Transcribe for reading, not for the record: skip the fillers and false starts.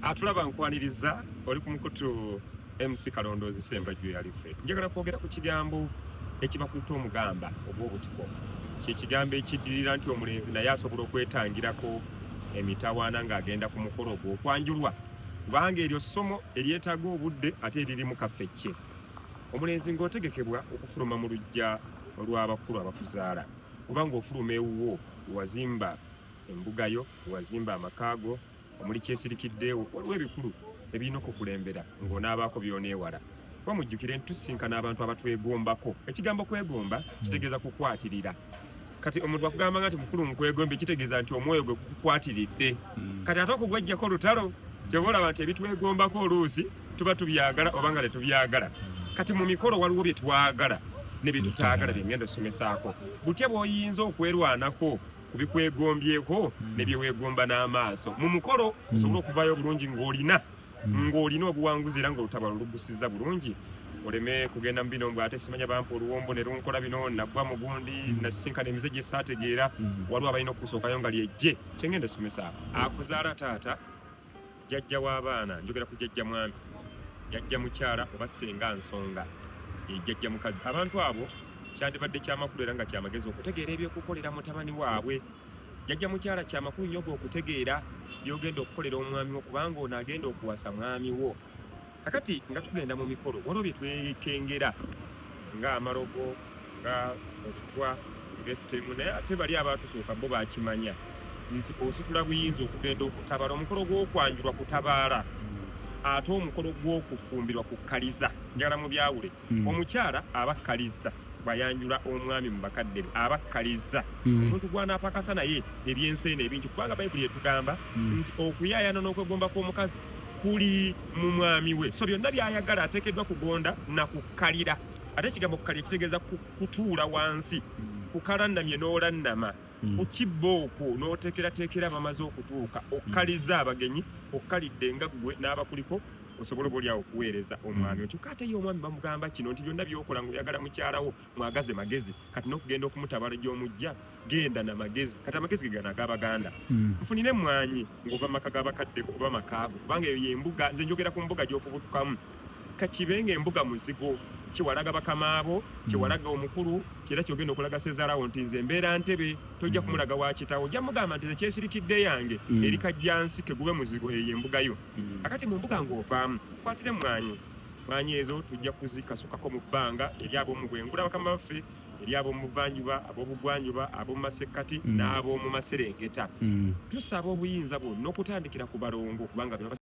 Atulaba, nkwaniriza, oli ku mukutu MC Kalondoozi Ssembajjo yaliffe. Njagala kwogera ku kigambo ekibakutte omugamba oba obutiko, kyekigambo ekiddirira nti omulenzi naye asobola okwetangirako emitawaana ng'agenda ku mukolo ogw'okwanjulwa, kubanga eryo ssomo eryetaaga obudde ate eririmu kaffecce. Omulenzi ng'otegekebwa okufuluma mu luggya olw'abakulu abakuzaala, oba ng'ofuluma ewuwo wewazimba embuga yo, wewazimba amaka go omuli kyesirikiddeewo, waliwo ebikulu ebirina okukulembera ng'onaabaako by'oneewala. Kuba mujjukire nti tusisinkana abantu abatwegombako. Ekigambo kwegomba kitegeeza kukwatirira. Kati omuntu akugamba nga nti mukulu nkwegombye, kitegeeza nti omwoyo gwe gukukwatiridde. Kati ate okugwejjako lutalo, kyova olaba nti ebitwegombako oluusi tuba tubyagala oba nga tetubyagala. Kati mu mikolo waliwo bye twagala ne bye tutaagala, bye ngenda osomesaako. Butya bw'oyinza okwerwanako ku bikwegombyeko ne bye weegomba n'amaaso mu mukolo, osobole okuvaayo obulungi ng'olina obuwanguzi era ng'olutabalo lugusizza bulungi, oleme kugenda mu bino mbw ate simanya bampa oluwombo ne lunkola bino, nagwa mu gundi, nasisinkana emize gye saategeera. Waliwo abalina okukusookayo nga lyejje kyengenda osomesaako. Akuzaala taata, jjajja w'abaana, njogera ku jjajja mwami, jjajja mukyala oba ssenga nsonga, jjajja mukazi. Abantu abo kyandibadde kyamakulu era nga kyamagezi okutegeera ebyokukolera mutabani waabwe. Jjajja mukyala, kyamakulu nnyo gwe okutegeera by'ogenda okukolera omwami wo, kubanga ono agenda okuwasa mwami wo. Kakati nga tugenda mu mikolo, waliwo bye twekengera ng'amalogo, nga obutwa, ng'ettemu, naye ate bali abaatusooka bo bakimanya nti ositula buyinza okugenda okutabala. Omukolo gw'okwanjulwa kutabaala, ate omukolo gw'okufumbirwa kukkaliza. Njagala mubyawule. Omukyala aba akkalizza bw'ayanjula omwami mu bakadde be, aba akkalizza omuntu gw'anaapakasa naye ebyensi eno ebingi, kubanga Bayibuli etugamba nti okuyaayana n'okwegomba kw'omukazi kuli mu mwami we. So byonna by'ayagala ateekeddwa kugonda na kukkalira. Ate ekigambo kukkalira kitegeeza kutuula wansi, kukalannamye n'olannama ku kibbo okwo n'oteekerateekera bamaze okutuuka, okkaliza abagenyi, okkalidde nga ggwe n'abakuliko, osobole oba oliawo okuweereza omwami. Kyokka ate ye omwami bamugamba kino nti byonna by'okola ng'oyagala mukyalawo, mwagaze magezi. Kati n'okugenda okumutabala gy'omujja, genda na magezi. Kati amagezi ge gano ag'Abaganda: nfunire emmwanyi ng'ova mu maka g'abakadde oba makaago, kubanga eyo y'embuga. Nze njogera ku mbuga gy'ofubutukamu, kakibe ng'embuga muzigo kyewalaga bakamaabo, kyewalaga omukulu, kyera kyogenda okulaga sezaalawo nti nze mbeera ntebe. Tojja kumulaga wa kitawo, ojja mugamba nti nze kyesirikidde yange eri kajjansi kegube muzigo. Eyo embugayo. Akati mu mbuga ng'ovaamu, kwatira emmwanyi. Mwanyi ezo tujja kuzikasukako mu bbanga eri ab'omu bwengula bakama baffe, eri ab'omu buvanjuba, ab'obugwanjuba, ab'omu masekkati n'ab'omu maserengeta. Tusaba obuyinza bwonna okutandikira ku balongo, kubanga be